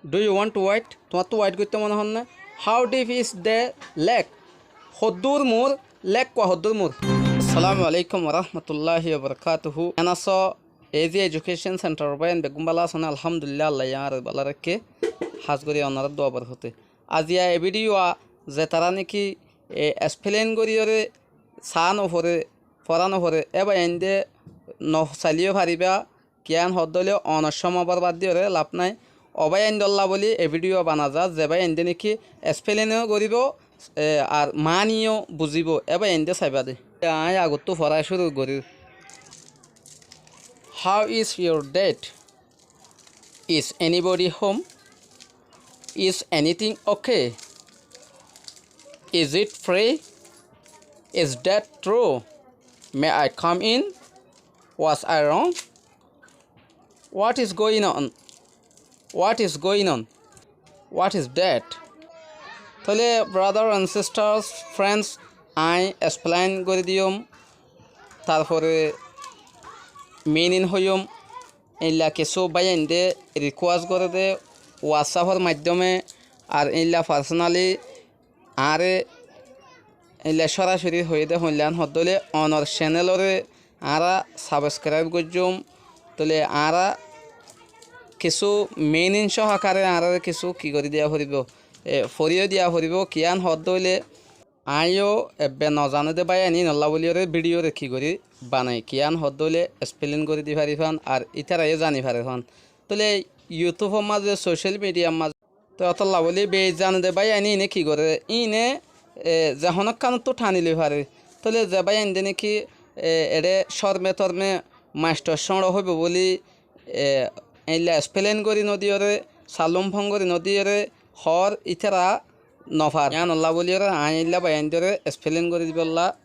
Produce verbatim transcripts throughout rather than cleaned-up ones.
Do you want to wade? Tuáñttú wade goittó mone hoór né? How deep is the lake? Hoddúr mur, lake kua hoddúr mur. Assalamu alaikum warahmatullahi wabarakatuhu. Kén asó? Easy Education Center or báiyain beggún bála asó né? Alhamdulillah, Allaye añáre bála raikké. Hás gorí onorár dua borhote. Aziya e video a zetará néki, e, explain goríyoré saá noforé, forá noforé, é báiyain de nosaileyó faribá, kiyán hoódde óile onor cómoi borbad diyoré laf nái. O báiyain dólla bóli e video bana za, ze báiyain de néki spelling ó goríbou, e, ar maáni yó buzíbou, é báiyain de saibá de. Aññí agottú forá cúru gorír. How is your dad? Is anybody home? Is anything okay? Is it free? Is that true? May I come in? Was I wrong? What is going on? What is going on? What is that? Tóile brother and sisters, friends, aññí explain gorí diyum, tarfore meaning hoiyum. Éilla kessú báiyain de request goré dé WhatsApp or maiddóme, ar éilla personally añáre éilla córacori hoiyé dé, hoilán hoddóle onor channel oré añára subscribe goijjúm. Tóile añára kessú meaning cóhakare añáráre kessú ki gorí diya foribóu, e, foriyó diya foribóu, kiyán hoddóle aññí yó ebbe nozané dé báiyain, íinolla bóliyoré video re ki gorí banai, kiyán hoddé óile spelling gorí di farifán, ar ítara yó zani farifán. Tóile YouTube or mazé, social media r mazé, tói ótolla bóli beci zane dé báiyain íine ki goré, íine, e, ze honókkanóttu thani loi fare. Tóile ze báiyain de néki, e, eçé córme torme maistor cóñço hoibou bóli, e, éilla spelling gorí nodiyóre, salum fong gorí nodiyóre, hoór ítara nofar. Yíanolla bóliyoré aññí éilla báiyaindóre spelling gorí dibólla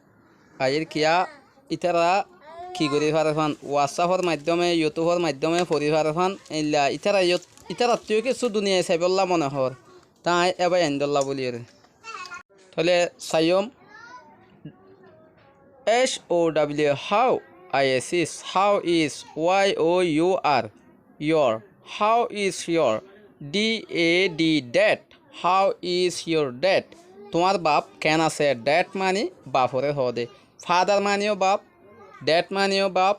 aiyér. Kiyá ítara ki gorí farefán, WhatsApp or maiddóme, YouTube or maiddóme fori farefán, éilla ítara yó, ítarattú yó kessú duniyai saibólla mone hoór. Te aññí é báiyaindólla bóliyoré. Tóile saiyúm, H O W, how, I S is, how is, Y O U R, your, how is your, D A D, dad, how is your dad? Tuáñr baf keén asé? Dad mani baforé hoó dé. Father manió baf, dad manió baf,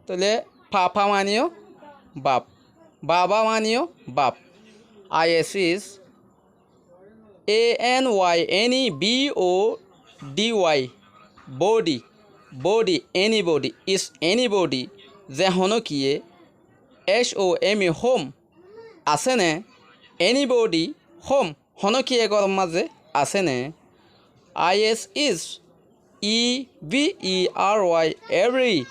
tóile papa manió baf, baba manió baf. I S is, A N Y N E B O D Y, body, body, anybody, is anybody, ze honókiyé, H O M E, home, asé né, anybody, home, honókiyé góror mazé asé né. I S is, E V E R Y, every,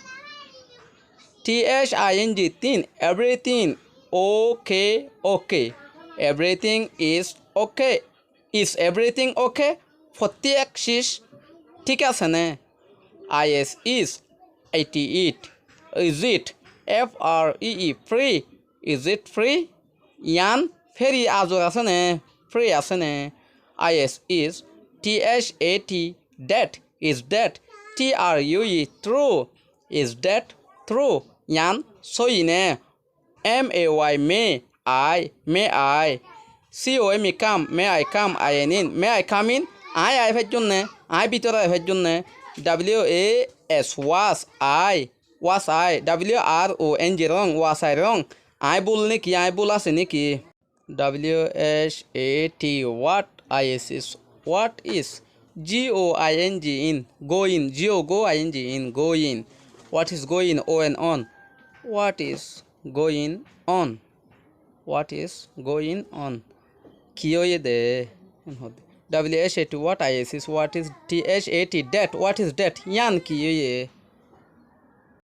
T H I N G, thing, everything, O K, okay, everything is okay, is everything okay? Fottí ek cíc thík asé né? I S is, I T, it, is it, F R E E, free, is it free? Yían feri azur asé né? Free asé né? I S is, T H A T, that, is that, T R U E, true, is that true? Yían sóiyi né? M A Y, may, I, may I, C O M E, come, may I come, I N, in, may I come in? Aññí aái faijjúm né? Aññí bútore aái faijjúm né? W A S, was, I, was I, W R O N G, wrong, was I wrong? Aññí búl néki? Aññí búl así néki? W H A T, what, I S is, what is, G O I N G, in, going, G O, go, I N G, in, going, what is going, O N, on, what is going on, what is going on? Ki óiye dé? W H A T, what, I S is, what is, T H A T, that, what is that? Yían ki óiye?